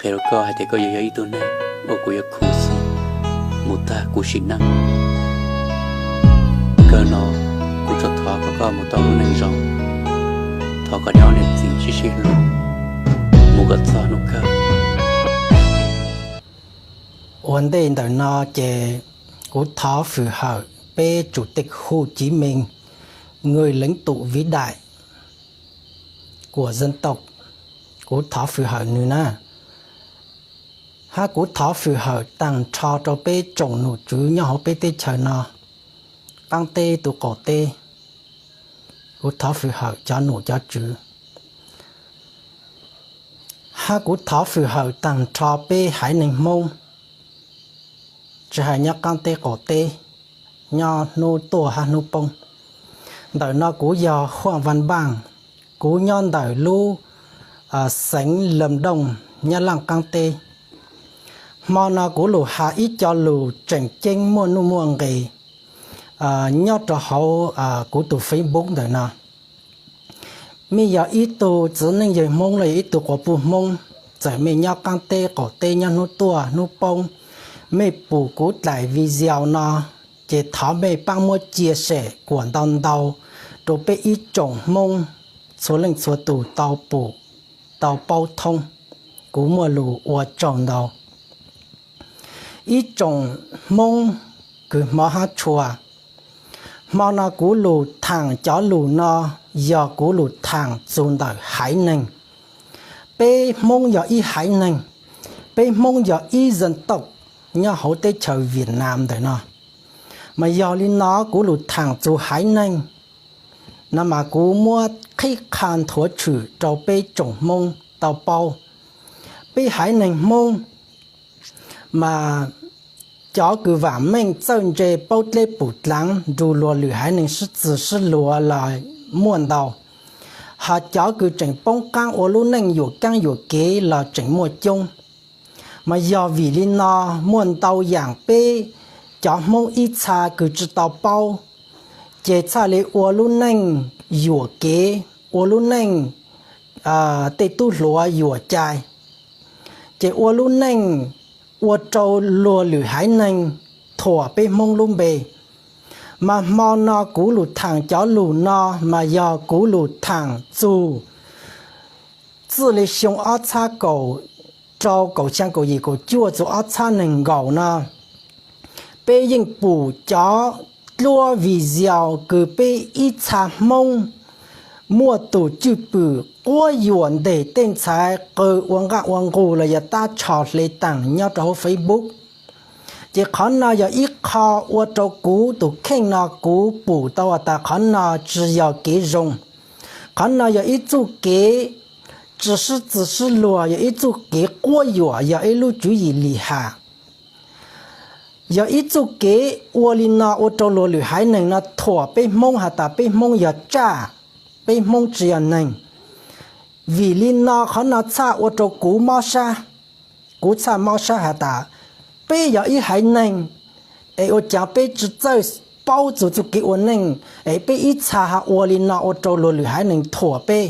Qhia rau koj hais tias koj yuav yog ib tug neeg uas kuv yuav khuv xim mus tag kuv sim neej. Kawg no kuv tsuas thov kom koj mus tau lub neej zoo, thov kom niam txiv sib sib hlub mus kom txog hnub kawg. Ua ntej ntawm no ces kuv thov fwm hawm peb tsum tej hu civ mees, người lãnh tụ vĩ đại của dân tộc, kuv thov fwm hawm nws na. Hab kuv thov fwm hawm taag nrho rau peb tsoom nom tswv nyob hauv peb teb chaws no, qaab teb tus qaum teb. Kuv thov fwm hawm cov nom cov tswv, hab kuv thov fwm hawm taag nrho peb haiv neeg Hmoob, tsi has nyob qaab teb qaum teb, nyob hnub tuaj hab hnub poob. Ntawm no kuv yog Huaj Vaj Npaaj, kuv nyob ntawm lub xeev Lam Dooj, nyob laaj qaab teb. Hmo no kuv lug has ib co lug tseem ceeb muaj nuj muaj nqes nyob rau hauv kuv tus Facebook ntawm no. Mej yog ib tug txiv neej yawg Hmoob los yog ib tug quas puj Hmoob, txawm mej nyob qaab teb qaum teb, nyob hnub tuaj hnub poob, mej pum kuv dlaim video no, ces thov mej paab muab cia sem kuas ntau ntau rau peb ib tsoom Hmoob txhua leej txhua tug tau pum, tau paub thoob. Kuv muaj lug ua tsaug ntau. Ib tsoom Hmoob kws hmov hab tshua, hmo no kuv lug thaam cov lug no yog kuv lug thaam txug ntawm haiv neeg. Peb Hmoob yog ib haiv neeg, peb Hmoob yog ib dân tộc nyob hauv teb chaws Việt Nam ntawm no. Mas yog li no kuv lug thaam txug haiv neeg no mas kuv muab qhib qha nthuav tshwm rau peb tsoom Hmoob tau paub. Peb haiv neeg Hmoob mas cov kws vaam meej txawj ntse paub dleb pum dlaav nrug luag lwm haiv neeg sib txwg sib luag los muaj ntau, hos cov kws tseem poob qaab ua lub neej yuam kaab yuam kev los tseem muaj coob. Mas yog vim li no muaj ntau yaam peb cov Hmoob ib txha kws tsi tau paub, ces txhaj li ua lub neej yuam kev, ua lub neej tej tub hluas yuam cai, ces ua lub neej ua rau luag lwm haiv neeg thuam peb Hmoob lub npe. Mas hmo no kuv lug thaam cov lug no mas yog kuv lug thaam txug txij li xyoo ob txhab kaum rau, kaum xyaa, kaum yim, kaum cuaj txug ob txhab neeg nkaum no, peb yeej pum cov dluab video kws peb ib txha Hmoob muaj tug cwj pwm quab yuam nteg tej ntxhais qw ua nqaj ua nqug los yog tab tsho hle taag nyob rau hauv Facebook. Ces qhov no yog ib qho ua rau kuv tus kheej no kuv pum tau has tas qhov no tsi yog kev zoo. Qhov no yog ib txuj kev tsi sib txwg sib luag, yog ib txuj kev quab yuam, yog ib lub tswv yim lim ham, yog ib txuj kev ua li no ua rau luag lwm haiv neeg no thuam peb Hmoob has tas peb Hmoob yog tsaj, peb Hmoob tsi yog neeg. Vim li no qhov no txhaj ua rau kuv mob sab, kuv txhaj mob sab has tas peb yog ib haiv neeg es ua caag peb tsi txawj paub txug txuj kev ua neej es peb ib txha has ua li no ua rau luag lwm haiv neeg thuam peb,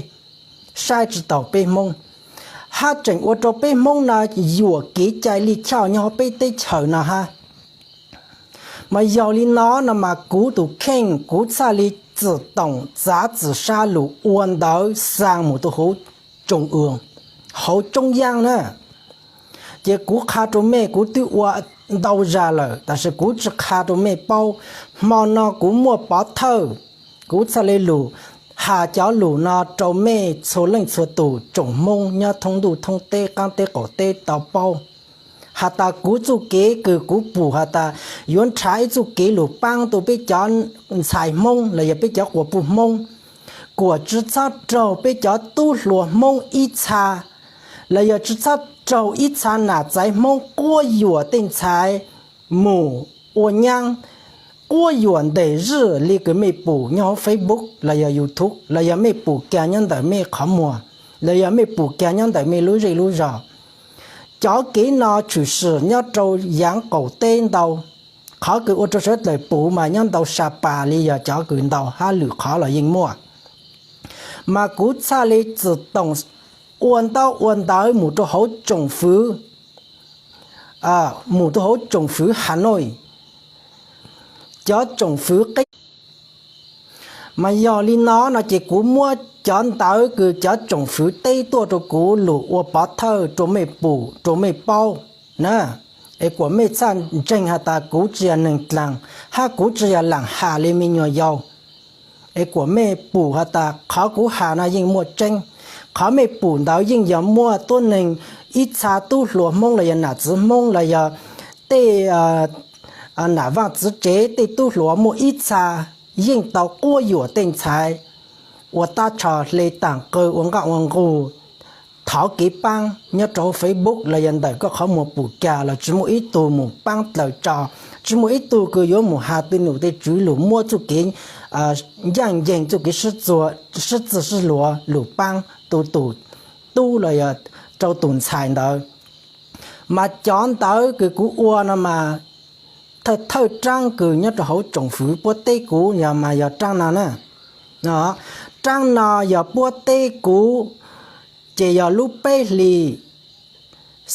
saib tsi taug peb Hmoob, hab tseem ua rau peb Hmoob no yuam kev cai lij choj nyob hauv peb teb chaws no hab. Mas yog li no no mas kuv tus kheej kuv txhaj li txwm toom txav txwm sab lug ua ntawv xaa mus rau hauv tsoom ua, hauv tsoob yaab na. Ces kuv qha rau mej, kuv twb ua ntau zag lawm tab sis kuv tsi qha rau mej paub. Hmo no kuv muaj pov thawj, kuv txhaj li lug has cov lug no rau mej txhua leej txhua tug tsoom Hmoob nyob thoob ntuj thoob teb, qaab teb qaum teb tau paub has tas kuv txuj kev kws kuv pum has tas yuav nrhav ib txuj kev lug paab rau peb cov ntxhais Hmoob los yog peb cov quas puj Hmoob, kuas tsi txhob raug peb cov tub hluas Hmoob ib txha, los yog tsi txhob raug ib txha nam txaiv Hmoob quab yuam tej ntxhais mus ua nyaab, quab yuam nteg zij li kws mej pum nyob hauv Facebook los yog YouTube, los yog mej pum kag nyob ntawm mej qhov muag, los yog mej pum kag nyob ntawm mej lub zej lub zog. Cov kev no tshwm sim nyob rau yaav qaum teb ntau. Qhov kws ua rau sawv dlawg pum mas nyob ntau sa pas li yog cov kws ntau hab lwm qhov los yeej muaj. Mas kuv txhaj li txwm toom ua ntaub ua ntawv mus rau hauv tsoom fwv, mus rau hauv tsoom fwv Hà Nội, cov tsoom fwv qib. Mas yog li no no ces kuv muab cov ntawv kws cov tsoom fwv teb tuaj rau kuv lug ua pov thawj rau mej pum rau mej paub na, es kuas mej txhaj ntseeg has tas kuv tsi yog neeg dlaag hab kuv tsi yog laam has le me nyuam yaus. Es kuas mej pum has tas qhov kuv has no yeej muaj tseeb. Qhov mej pum ntawd yeej yog muaj tuab neeg ib txha tub hluas Hmoob los yog nam txiv Hmoob los yog tej nam vaaj txiv tsev tej tub hluas muaj ib txha yeej tau quab yuam tej ntxhais ua tab tsho hle taag qw ua nqaj ua nqug, thov kev paab nyob rau hauv Facebook los yog ntawm koj qhov muag pum kag los tsi muaj ib tug mus paab dlaws tso, tsi muaj ib tug kws yuav mus has tej num tej tswv lug muab txuj kev ncaaj nceeg txuj kev sib txig sib luas lug paab tu tus tub los yog rau tus ntxhais ntawd. Mas cov ntawv kws kuv ua no mas thawj thawj raab kws nyob rau hauv tsoom fwv puab teb kuv yog mas yog raab no na. Raab no yog puab teb kuv ces yog lub peb hlis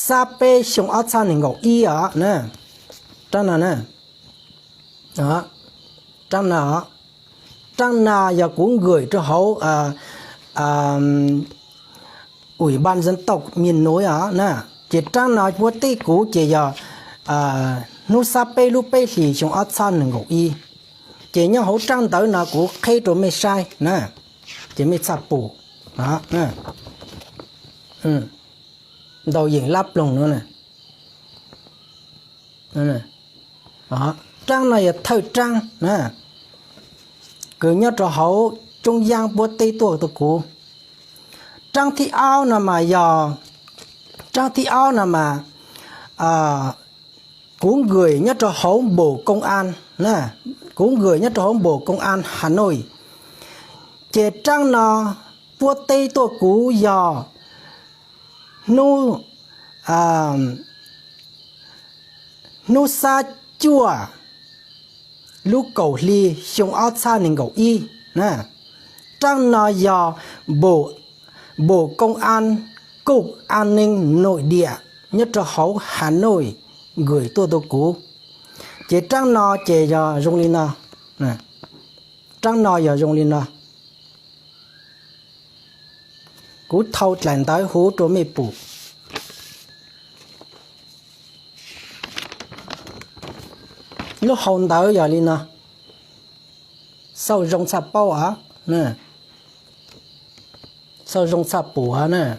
xab peb xyoo ob txhab nees nkaum ib os. Raab no, raab no, raab no yog kuv nkawm rau hauv Ủy ban Dân tộc miền núi os na. Ces raab no puab teb kuv ces yog hnub xab peb lub peb hlis xyoo ob txhab nees nkaum ib. Ces nyob hauv raab ntawv no kuv qheb rau mej saib na, ces mej txhaj pum. Ntau yeem lab ploog no. Raab no yog thawj raab na, kws nyob rau hauv tsoob yaab puab teb tuaj rau kuv. Raab thib aub no mas yog, raab thib aub no mas kuv nkawm nyob rau hauv bộ công an, kuv nkawm nyob rau hauv bộ công an Hà Nội. Ces raab no puab teb tuaj kuv yog hnub, hnub xab cuaj lub kaum hli xyoo ob txhab nees nkaum ib. Raab no yog bộ, bộ công an, cục an ninh nội địa nyob rau hauv Hà Nội nkawm tuaj rau kuv. Ces raab no ces yog zoo li no, raab no yog zoo li no. Kuv thau dlaim ntawv huv rau mej pum. Lub hau ntawv yog li no, xauj zoo txhaj paub os, xauj zoo txhaj pum na.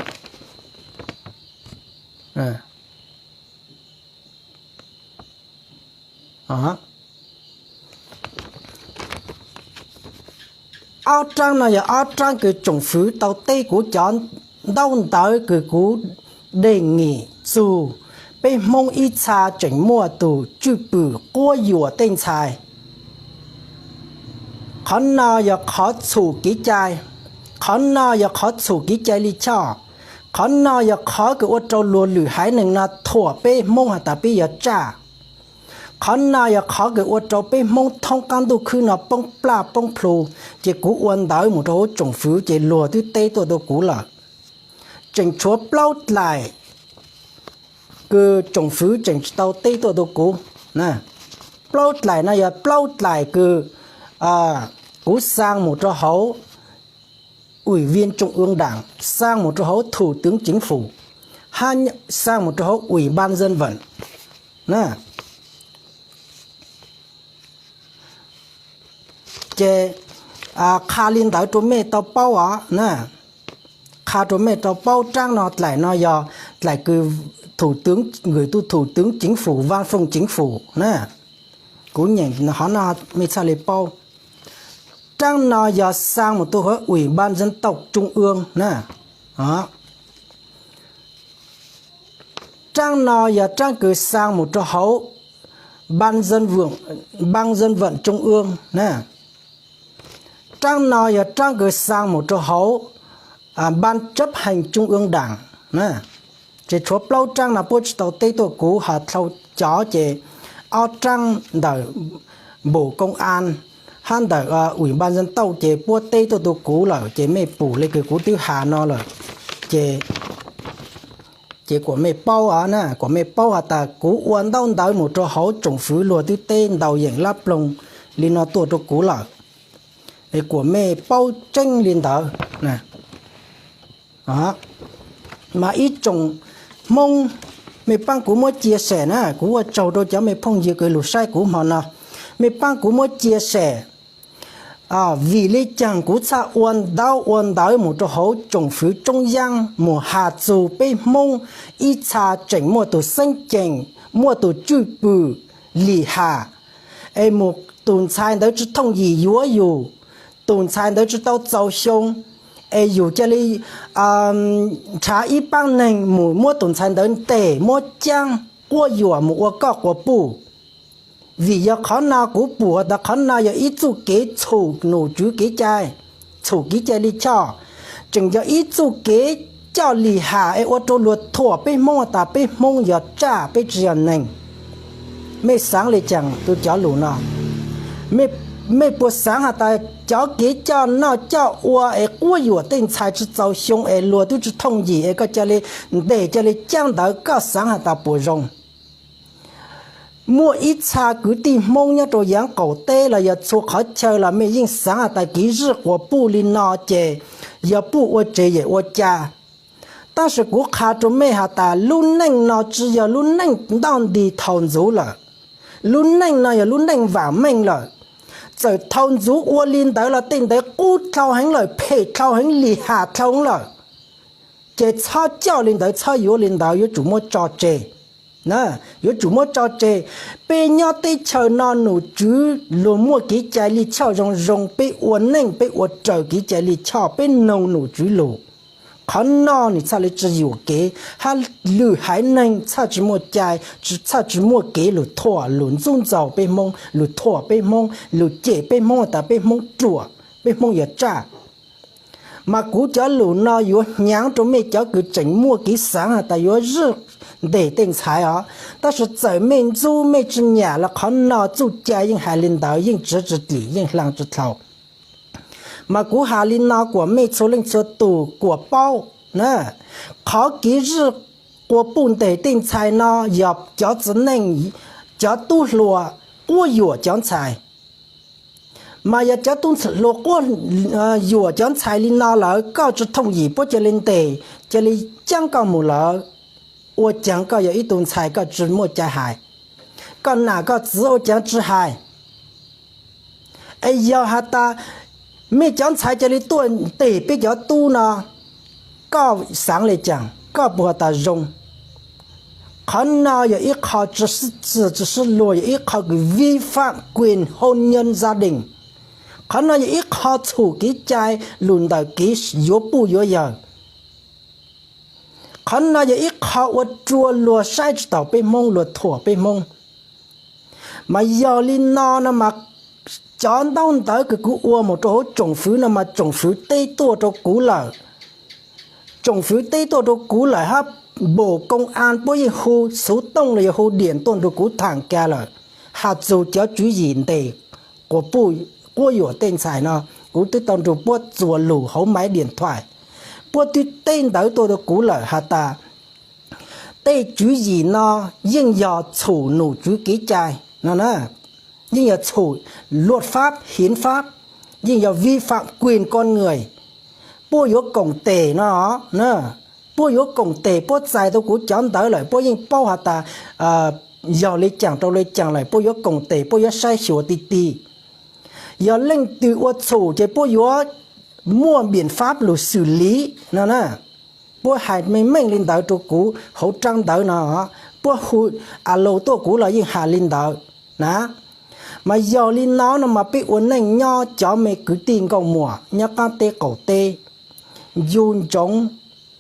Ob raab no yog ob raab kws tsoom fwv tau teb kuv cov ntaub ntawv kws kuv đề nghị txug peb Hmoob ib txha tseem muaj tus tswj pwm quab yuam tej ntxhais. Qhov no yog qhov txhum kev cai, qhov no yog qhov txhum kev cai lij choj, qhov no yog qhov kws ua rau luag lwm haiv neeg no thuam peb Hmoob has tas peb yog tsaj. Qhov no yog qhov kws ua rau peb Hmoob thoob qaab ntuj khwb no poob plaj poob plhu. Ces kuv ua ntawv mus rau hauv tsoom fwv ces luag twb teb tuaj rau kuv lawm. Tseem tshuav plaub dlaim kws tsoom fwv tseem tsis tau teb tuaj rau kuv. Plaub dlaim no yog plaub dlaim kws kuv xaa mus rau hauv Ủy viên Trung ương Đảng, xaa mus rau hauv Thủ tướng Chính phủ, hab xaa mus rau hauv Ủy ban Dân vận na. Ces qha li ntawd rau mej tau paub os na. Qha rau mej tau paub, raab no dlaim no yog dlaim kws Thủ tướng, gửi tu Thủ tướng Chính phủ, Văn phòng Chính phủ na. Kuv nyeem qhov no mej txhaj li paub. Raab no yog xaa mus rau hauv Ủy ban Dân tộc Trung ương na. Raab no yog raab kws xaa mus rau hauv Ban Dân vận, Ban Dân vận Trung ương na. Raab no yog raab kws xaa mus rau hauv Ban chấp hành Trung ương Đảng na. Ces tshuav plaub raab no puab tsis tau teb tuaj kuv, ho dlhau cov ces ob raab ntawm Bộ Công an hab ntawm Ủy ban Dân tộc ces puab teb tuaj rau kuv lawm, ces mej pum le kws kuv twb has no lawm. Ces, ces kuam mej paub os na, kuam mej paub has tas kuv ua ntaub ntawv mus rau hauv tsoom fwv luag twb teb ntau yeem lab ploog li no tuaj rau kuv lawm. Kuam mej paub tseeb li ntawd. Mas ib tsoom Hmoob, mej paab kuv muab chia sẻ na, kuv ua tsaug rau cov mej phooj ywg kws lug saib kuv hmo no. Mej paab kuv muab chia sẻ, vim le caag kuv txhaj ua ntaub ua ntawv mus rau hauv tsoom fwv tsoob yaab mus has txug peb Hmoob ib txha tseem muaj tug xeeb ceem, muaj tug tswj pwm lim ham, es mus tus ntxhais ntawd tsi thooj yim yuav yus, tus ntxhais ntawd tsi tau txaus xyoo, es yus ca le nrhav ib paab neeg mus muab tus ntxhais ntawd ntes muab caab quab yuam mus ua koj quas puj. Vim yog qhov no kuv pum has tas qhov no yog ib txuj kev txhum nom tswv kev cai, txhum kev cai lij choj, tseem yog ib txuj kev coj lim ham es ua rau luag thuam peb Hmoob has tas peb Hmoob yog tsaj, peb tsi yog neeg. Mej xaav le caag tug cov lus no? Mej puas xaav has tas cov kev coj noj coj ua es quab yuam tej ntxhais tsi txaus xyoo es luag twb tsi thooj yim es koj ca le ntes ca le caab ntawd, koj xaav has tas puas zoo? Muaj ib txha kwv tij Hmoob nyob rau yaav qaum teb los yog txhua qhov chaw los mej yeej xaav has tas kev zij quas puj li no ces yog puj ua tsev yawm ua ca. Tab sis kuv qha rau mej has tas lub neej no tsi yog lub neej ntaj nti thaus ntxuv lawm. Lub neej no yog lub neej vaam meej lawm. Txawm thaus ntxuv ua li ntawd los tej ntawd qub dhau heev lawm, phem dhau heev, lim ham dhau heev lawm. Ces txhob coj li ntawd, txhob yuav li ntawd, yuav tsum muab tso tseg. Yuav tsum muab tso tseg. Peb nyob teb chaws no nom tswv luag muaj kev cai lij choj zoo zoo, peb ua neej peb ua raws kev cai lij choj, peb noog nom tswv lug. Qhov no nwg txhaj le tsi yuam kev, hab lwm haiv neeg txhaj tsi muaj cai, txhaj tsi muaj kev lug thuam lug ntxub ntxaug peb Hmoob, lug thuam peb Hmoob, lug cem peb Hmoob tas peb Hmoob ruam, peb Hmoob yog tsaj. Mas kuv cov lus no yuav hnyav rau mej cov kws tseem muaj kev xaav has tas yuav zij ntes tej ntxhais os. Tab sis txawm mej ntxub mej tsi nyam los qhov no txuj cai yeej hais li ntawd, yeej tsiv tsi dlim, yeej hla tsi dlhau. Mas kuv has li no kuas mej txhua leej txhua tug kuas paub na, qhov kev zij quas puj ntes tej ntxhais no yog cov txiv neej, cov tub hluas quab yuam cov ntxhais. Mas yog cov tub hluas quab yuam cov ntxhais li no lawm, koj tsi thooj yim puab ca le ntes, ca le caab koj mus lawm, ua caag koj yog ib tug ntxhais koj tsi muaj cai hais? Koj nam koj txiv ua caag tsi hais? Es yog has tas mej cov ntxhais ca le tuaj ntes peb cov tub no, koj xaav le caag? Koj puas has tas zoo? Qhov no yog ib qho tsi sib txwv tsi sib luag, yog ib qho kws vi phạm quyền hôn nhân gia đình. Qhov no yog ib qho txhum kev cai lug ntawm kev yuav puj yuav yawg. Qhov no yog ib qho ua rua luag saib tsi taus peb Hmoob, luag thuam peb Hmoob. Mas yog li no no mas cov ntaub ntawv kws kuv ua mus rau hauv tsoom fwv no mas tsoom fwv teb tuaj rau kuv lawm. Tsoom fwv teb tuaj rau kuv lawm hab bộ công an puab yeej hu xuv tooj los yog hu diam tuaj nrug kuv tham ka lawm, has txug cov tswv yim ntes quas puj, quab yuam tej ntxhais no, kuv twb tau nrug puab txuas lus hauv máy điện thoại. Puab twb teb ntawv tuaj rau kuv lawm has tas tej tswv yim no yeej yog txhum nom tswv kev cai no na, yeej yog txhum luật pháp, hiến pháp, yeej yog vi phạm quyền con người. Puab yuav koom tes no, puab yuav koom tes, puab txais tau kuv cov ntawv lawm, puab yeej paub has tas yog le caag rau le caag lawm, puab yuav koom tes, puab yuav saib xyuas ti ti. Yog leej twg ua txhum ces puab yuav muaj biện pháp lug xử lý no na. Puab hais meej meej li ntawd rau kuv hauv rab ntawv no, puab hu alo tuaj kuv los yeej has li ntawd na. Mas yog li no no mas peb ua neej nyob cov me kwv tij nkauj muam nyob qaab teb qaum teb, ncu ntsoov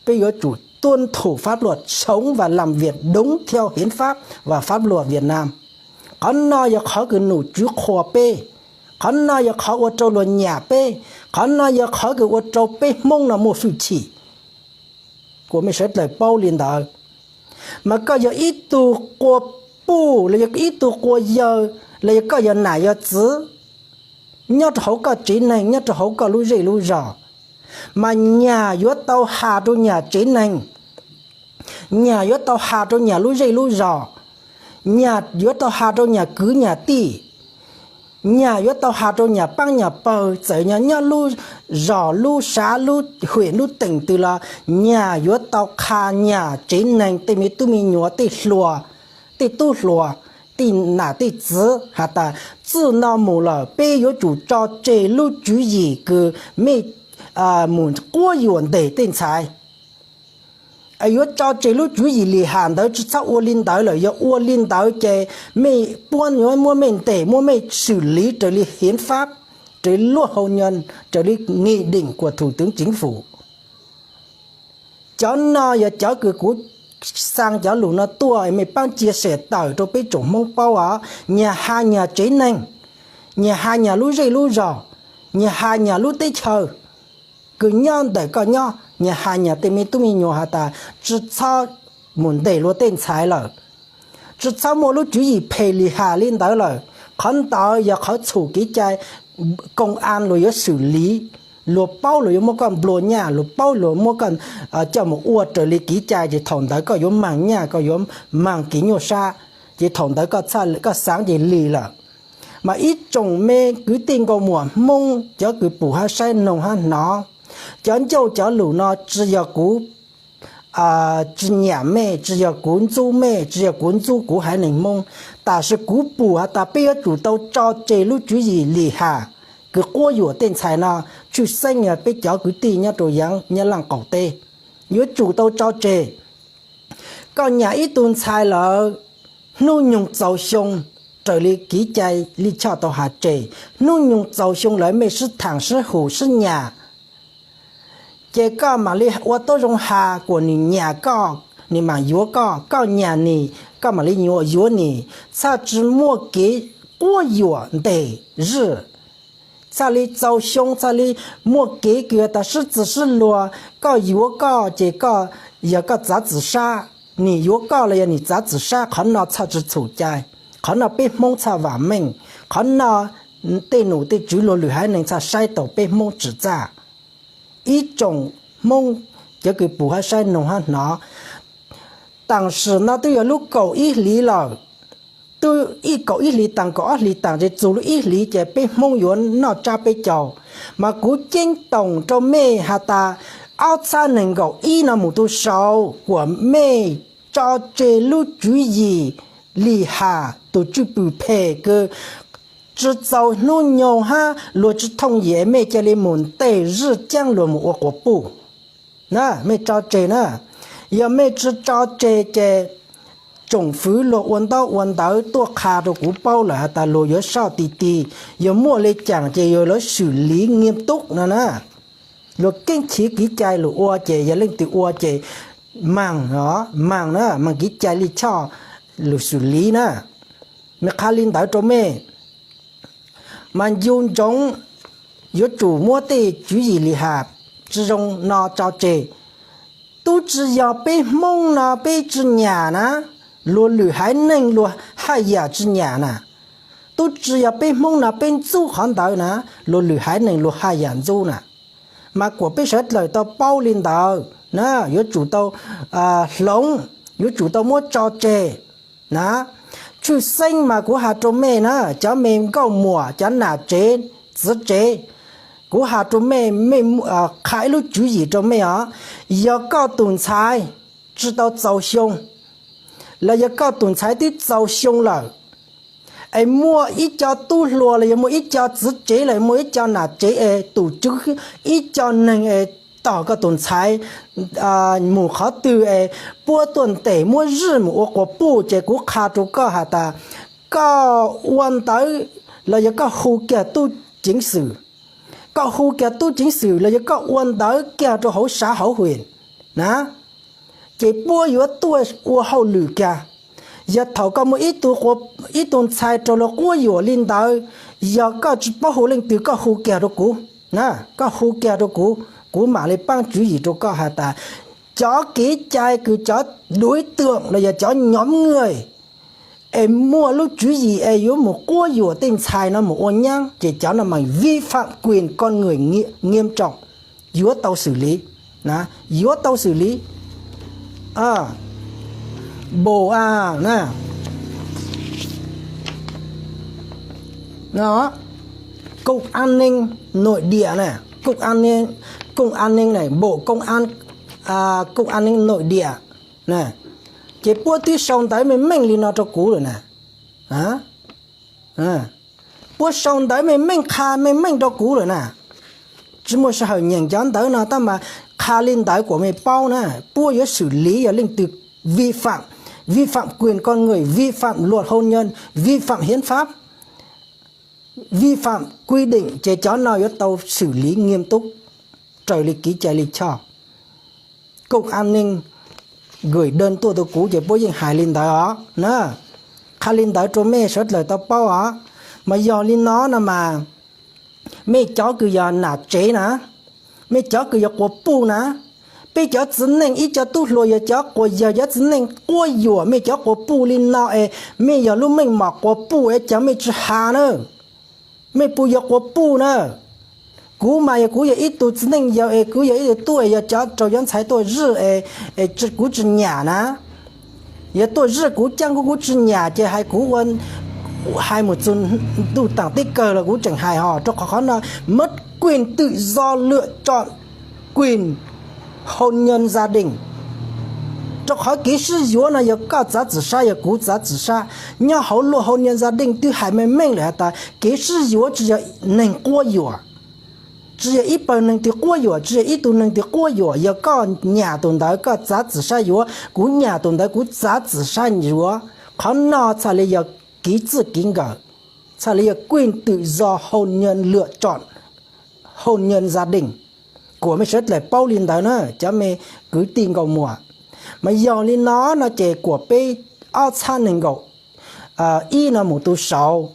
peb yuav tsum tuân thủ pháp luật, sống và làm việc đúng theo hiến pháp và pháp luật Việt Nam. Qhov no yog qhov kws nom tswv qhuas peb, qhov no yog qhov ua rau luag nyam peb, qhov no yog qhov kws ua rau peb Hmoob no muaj hwj chim. Kuas mej sawv dlawg paub li ntawd. Mas koj yog ib tug qua puj los yog ib tug qua yawg los yog koj yog nam yog txiv, nyob rau hauv koj tsev neeg, nyob rau hauv koj lub zej lub zog, Mas nyag yuav tau has rau nyag tsev neeg, nyag yuav tau has rau nyag lub zej lub zos, nyag yuav tau has rau nyag kwv nyag tij, nyag yuav tau has rau nyag paab nyag pawg, txawm nyob lub zos lub sav lub hwm lub teem twg los nyag yuav tau qha nyag tsev neeg tej me tub me nyuam, tej hluas, tej tub hluas, tej nam tej txwv has tas, txij no mus lawm peb yuav tsum tso tseg lub tswv yim kws mej mus quab yuam ntes tej ntxhais. Yuav tso tseg lub tswv yim lim ham ntawd, tsi txhob ua li ntawd lawm. Yog ua li ntawd ces mej puab yuav muab mej ntes, muab mej xwm liv raws li hiến pháp, raws li luật hôn nhân, raws li nghị định của Thủ tướng Chính phủ. Cov no yog cov kws kuv xaa cov lus no tuaj mej paab cia sij tawm rau peb tsoom Hmoob paub os. Nyag has nyag tsev neeg, nyag has nyag lub zej lub zos, nyag has nyag lub teb chaws kws nyob ntawm koj nyob, nyag has nyag tej me tub me nyuam has tas tsi txhob mus ntes luag tej ntxhais lawm, tsi txhob muaj lub tswv yim phem lim ham li ntawd lawm. Qhov ntawd yog qhov txhum kev cai công an luag yuav xwm liv, luag paub luag yuav muab koj nplua nyaj, luag paub luag muab koj coj mus ua raws li kev cai ces thaum ntawd koj yuav maag nyaj, koj yuav maag kev nyuaj sab, ces thaum ntawd koj xaav ces lig lawm. Mas ib tsoom me kwv tij nkauj muam Hmoob, cov kws pum hab saib noog hab hnov, cov ncauj cov lus no tsi yog kuv tsi nyam mej, tsi yog kuv ntxub mej, tsi yog kuv ntxub kuv haiv neeg Hmoob. Tam sis kuv pum has tas peb yuav tsum tau tso tseg lub tswv yim lim ham kws quab yuam tej ntxhais no, tshwj xeeb yog peb cov kwv tij nyob rau yav nyob laaj qaum teb yuav tsum tau tso tseg. Koj nyam ib tug ntxhais lawm, hnub nyoog txaus xyoo, raws li kev cai lij choj tau has tseg, hnub nyoog txaus xyoo lawm mej sib thaam sib hum sib nyam, ces koj mam li ua tub zoo has kuas nwg nyam koj, nwg mam yuav koj, koj nyam nwg koj mam li yuav nwg, txhaj tsi muaj kev quab yuam ntes zij. Txhaj li txaus xyoo, txhaj li muaj kev kws tas sib txwv sib luag, koj yuav koj ces koj, yog koj txav txim sab, nwg yuav koj los yog nwg txav txim sab, qhov no txhaj tsi txhum cai, qhov no peb Hmoob txhaj vam meej, qhov no tej num tej tswv luag lwm haiv neeg txhaj saib taus peb Hmoob tsim txaj. Ib tsoom Hmoob cov kws pum hab saib noog hab hnov, taam sim no twb yog lub kaum ib hlis lawm, twb ib kaum ib hlis taam kaum ob hlis taam ces txug lub ib hlis ces peb Hmoob yuav noj tsab peb caug. Mas kuv ceeb toom rau mej has tas ob txhab neeg nkaum ib no mus rau saud kuas mej tso tseg lub tswv yim lim ham tus tswj pwm phem kws tsi txaus hnub nyoog hab luag tsi thooj yim, mej ca li mus ntes zij caab luag mus ua quas puj na, mej tso tseg na. Yog mej tsi tso tseg ces tsoom fwv luag ua ntaub ua ntawv tuaj qha rau kuv paub lawm has tas luag yuav soj ti ti, yog muaj li caam ces yog lawv xwm liv nyiaj tub no na. Luag keeb chiv kev cai lug ua ces yog leej twg ua ces maam, maam na, maam kev cai lij choj lug xwm liv na. Mej qha li ntawd rau mej. Mas ncu ntsoov yuav tsum muab tej tswv yim lim ham tsi zoo no tso tseg. Tub tsi yog peb Hmoob no peb tsi nyam na, luag lwm haiv neeg luag haj yam tsi nyam na. Tub tsi yog peb Hmoob no peb ntxub qhov ntawd na, luag lwm haiv neeg luag haj yam ntxub na. Mas kuas peb sawv dlawg tau paub li ntawd na, yuav tsum tau hloov, yuav tsum tau muab tso tseg na. Tshwj xeeb mas kuv has rau mej na, cov me nkauj muam, cov nam tsev txiv tsev, kuv has rau mej, mej qha ib lub tswv yim rau mej os. Yog koj tus ntxhais tsi tau txaus xyoo, los yog koj tus ntxhais twb txaus xyoo lawm, es muaj ib co tub hluas los yog muaj ib co txiv tsev los muaj ib co nam tsev es tus tswv ib co neeg es tog koj tus ntxhais mus qhov twg es puab tuaj ntes muab zij mus ua quas puj ces kuv qha rau koj has tas koj ua ntawd los yog koj hu kiag tub ceev xwm, koj hu kiag tub ceev xwm los yog koj ua ntawd kiag rau hauv sav hauv hwm na, ces puab yuav tuaj ua hauj lwm kiag. Yog thaum koj muaj ib tug ntxhais raug luag quab yuam li ntawd, yog koj tsis paub hu leej twg koj hu kiag rau kuv, koj hu kiag rau kuv, kuv mam li paab tswv yim rau koj has tas cov kev cai kws cov đối tượng los yog cov nhóm người es muaj lub tswv yim es yuav mus quab yuam tej ntxhais no mus ua nyaab ces cov no mas vi phạm quyền con người nghiêm trọng. yuav tau xwm lis, yuav tau xwm lis. Bộ, à, nè, nó, cục an ninh nội địa nè, cục an ninh, cục an ninh này, bộ công an, à, cục an ninh nội địa nè. Ces puab twb sau ntawv meej meej li no rau kuv lawm na. Puab sau ntawv meej meej qha meej meej rau kuv lawm na. Tsis muaj sij hawm nyeem cov ntawv no tab mas qha li ntawd kuas mej paub na, puab yuav xwm lis yog leej twg vi phạm, vi phạm quyền con người, vi phạm luật hôn nhân, vi phạm hiến pháp, vi phạm quy định ces cov no yuav tau xwm lis nyiam tub raws li kev cai li choj. Cục an ninh gửi đơn tuaj rau kuv ces puab yeej hais li ntawd os na. Qha li ntawd rau mej sawv dlawg tau paub os. Mas yog li no no mas mej cov kws yog nam tsev na, mej cov kws yog quas puj na, peb cov txiv neej ib co tub hluas yog cov quas yog cov txiv neej quab yuam mej cov quas puj li no es mej yog lub meej mom quas puj es cas mej tsis has na? Mej puas yog quas puj na? Kuv mas yog kuv yog ib tug txiv neej yawg es kuv yog ib tug tub es yog cov raug cov ntxhais tuaj zij es kuv tsis nyam na. Yog tuaj zij kuv caaj kuv kuv tsis nyam ces hais kuv ua, hais mus txug ntuj taam teb kawg los kuv tseem hais hos, rau qhov qhov no mất quyền tự do lựa chọn quyền hôn nhân gia đình. Rau qhov kev sib yuav no yog koj txav txim sab yog kuv txav txim sab. Nyob hauv luật hôn nhân gia đình twb hais meej meej lawm has tas kev sib yuav tsis yog neeg quab yuam, tsis yog ib pawg neeg twg quab yuam, tsis yog ib tug neeg twg quab yuam, yog koj nyam tus ntawd koj txav txim sab yuav, kuv nyam tus ntawd kuv txav txim sab yuav. Qhov no txhaj li yog kev txwj kev nkawm, txhaj li yog quyền tự do hôn nhân lựa chọn hôn nhân gia đình. Kuas mej sawv dlawg paub li ntawd na cov mej kwv tij nkauj muam. Mas yog li no no ces kuas peb ob txhab neeg nkaum ib no mus tu saud,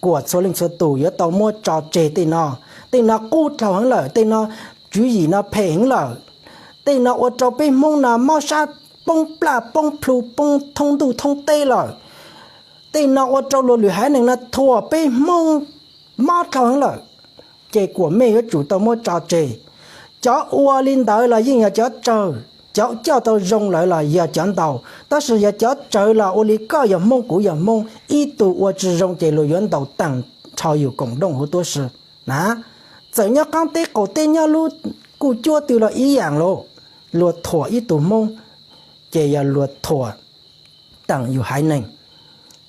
kuas txhua leej txhua tus yuav tau muab tso tseg tej no. Tej no qub dhau heev lawm, tej no tswv yim no phem heev lawm. Tej no ua rau peb Hmoob no mob sab poob plaj poob plhu poob thoob ntuj thoob teb lawm. Tej no ua rau luag lwm haiv neeg no thuam peb Hmoob mob dhau heev lawm. Ces kuas mej yuav tsum tau muab tso tseg. Cov ua li ntawd los yeej yog cov tsawg, cov coj tau zoo lawm los yog cov ntau. Tab sis yog cov tsawg los ua li koj yog Hmoob kuv yog Hmoob, ib tug ua tsis zoo ces luag yuav ntaus taag rho yus koom dooj huv tuab si na. Txawm nyob qaab teb qaum teb nyob lub kuj cuab twg los ib yaam lauj, luag thuam ib tug Hmoob ces yog luag thuam taam yus haiv neeg.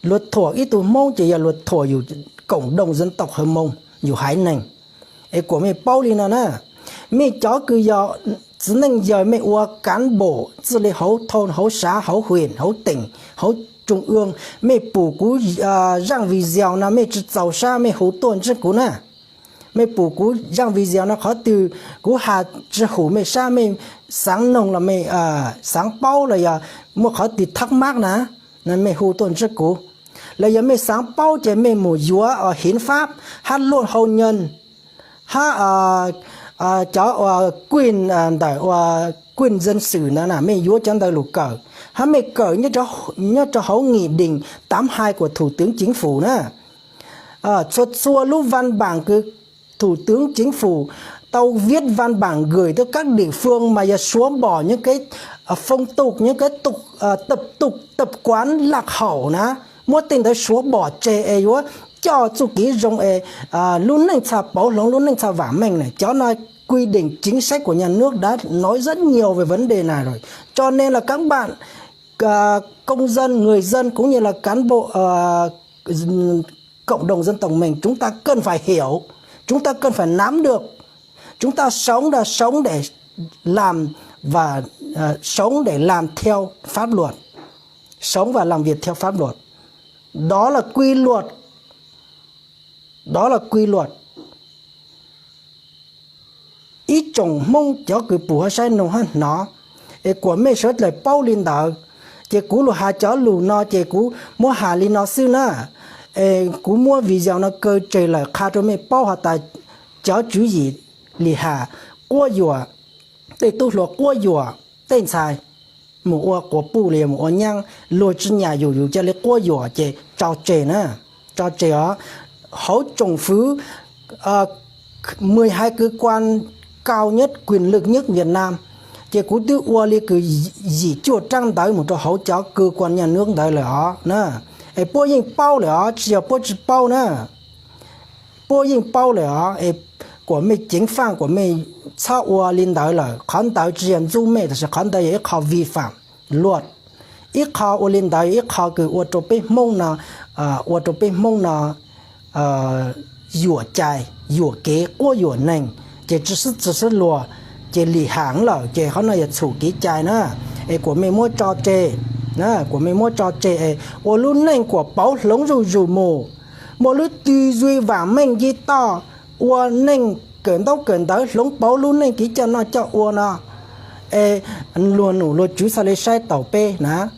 Luag thuam ib tug Hmoob ces yog luag thuam yus koom dooj zeej tau hawv moo yus haiv neeg. Es kuas mej paub li no na, mej cov kws yog txiv neej yawg mej ua kav npaum txij li hauv thoo hauv sav hauv hwm hauv teem hauv tsoom ua, mej pum kuv zaaj video no mej tsi txaus sab mej hu tuaj ntsib kuv na. Mej pum kuv zaaj video no qhov twg kuv has tsi hum mej sab mej xaav noog los mej xaav paub los yog muaj qhov twg thab mab na, mej hu tuaj ntsib kuv. Los yog mej xaav paub ces mej mus yuav hiến pháp hab luật hôn nhân hab cov quyền ntawm quyền dân sự ntawd na, mej yuav cov ntawd lug kawm hab mej kawm nyob rau hauv nghị định tám hai của Thủ tướng Chính phủ na. Txhua txhua lub văn bản kws Thủ tướng Chính phủ tau viết văn bản gửi tới các địa phương mas yog xóa bỏ những cái phong tục, những cái tập tục, tập quán lạc hậu na, muab tej ntawd xóa bỏ tseg es yuav coj txuj kev zoo es lub neej txhaj pauv hloov lub neej txhaj vam meej na. Cov no quy định chính sách của nhà nước đã nói rất nhiều về vấn đề này rồi. Cho nên là các bạn công dân, người dân cũng như là cán bộ cộng đồng dân tộc mình, chúng ta cần phải hiểu, chúng ta cần phải nắm được, chúng ta sống là sống để làm và sống để làm theo pháp luật, sống và làm việc theo pháp luật. Đó là quy luật. Đó là quy luật. Ib tsoom Hmoob cov kws pum hab saib noog hab hnov, es kuas mej sawv dlawg paub li ntawd. Ces kuv lug has cov lug no ces kuv muab has li no xwb na. Es kuv muab video no kaw tseg lawm qha rau mej paub has tas cov tswv yim li has quab yuam tej tub hluas, quab yuam tej ntxhais mus ua quas puj los yog mus ua nyaab, luag tsi nyam yus yus ca li quab yuam ces tso tseg na, tso tseg os. Hauv tsoom fwv mười hai cơ quan cao nhất, quyền lực nhất Việt Nam. Ces kuv twb ua li kws yim cuaj rab ntawv mus rau hauv cov cơ quan nhà nước ntawd lawm os na. Es puab yeej paub lawm os, tsis yog puab tsis paub na. Puab yeej paub lawm os, es kuas mej ceev faj kuas mej txhob ua li ntawd lawm. Qhov ntawd tsis yog ntxub mej, tab sis qhov ntawd yog ib qho vi phạm luật. Ib qho ua li ntawd yog ib qho kws ua rau peb Hmoob no, ua rau peb Hmoob no yuam cai, yuam kev quab yuam neeg, ces tsis xwb tsis xwb luag, ces lim ham lawm, ces qhov no yog txhum kev cai na. Es kuas mej muab tso tseg, kuas mej muab tso tseg es ua lub neej kuas pauv hloov zuj zus mus, muaj lub tư duy văn minh ci toj, ua neej kawm ntaub kawm ntawv hloov pauv lub neej kev coj noj coj ua no, es luag nom luag tswv xav li saib taus peb na.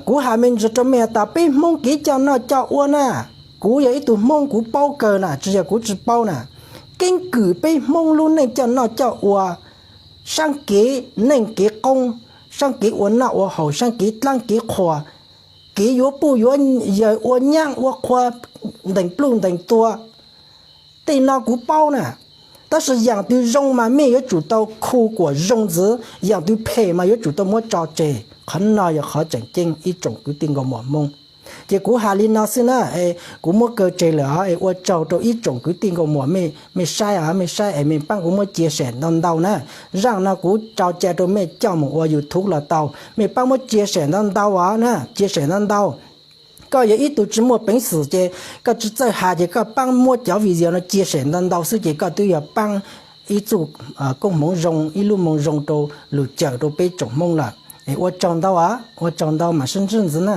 Kuv has me ntsis rau mej tas peb Hmoob kev coj noj coj ua na, kuv yog ib tug Hmoob kuv paub kawg na, tsis yog kuv tsis paub na. Keeb kwm peb Hmoob lub neej coj noj coj ua, saab kev neej kev qoob, saab kev ua noj ua haus, saab kev dlaab kev qhua, kev yuav puj yuav yawg, ua nyaab ua qhua, ntees pluj ntees tua, tej no kuv paub na. Tab sis yaam twg zoo mas mej yuav tsum tau khu kuas zoo ntxiv, yaam twg phem mas yuav tsum tau muab tso tseg. Qhov no yog qhov tseem ceeb ib tsoom kwv tij nkauj muam Hmoob. Ces kuv has li no xwb na, es kuv muab kaw tseg lawm os, es ua tsaug rau ib tsoom kwv tij nkauj muam mej saib os, mej saib es mej paab kuv muab chia sẻ ntau ntau na. Zaaj no kuv tso cai rau mej coj mus ua YouTube los tau, mej paab muab chia sẻ ntau ntau os na, chia sẻ ntau ntau. Koj yog ib tug tsis muaj peev xwm ces koj tsis txawj has ces koj paab muab cov video no chia sẻ ntau ntau xwb ces koj twb yog paab ib txuj koob hmoov zoo, ib lub moo zoo rau lug cawm rau peb tsoom Hmoob lawm. Es ua tsaug ntau os, ua tsaug ntau mas sib ntsib ntxiv na.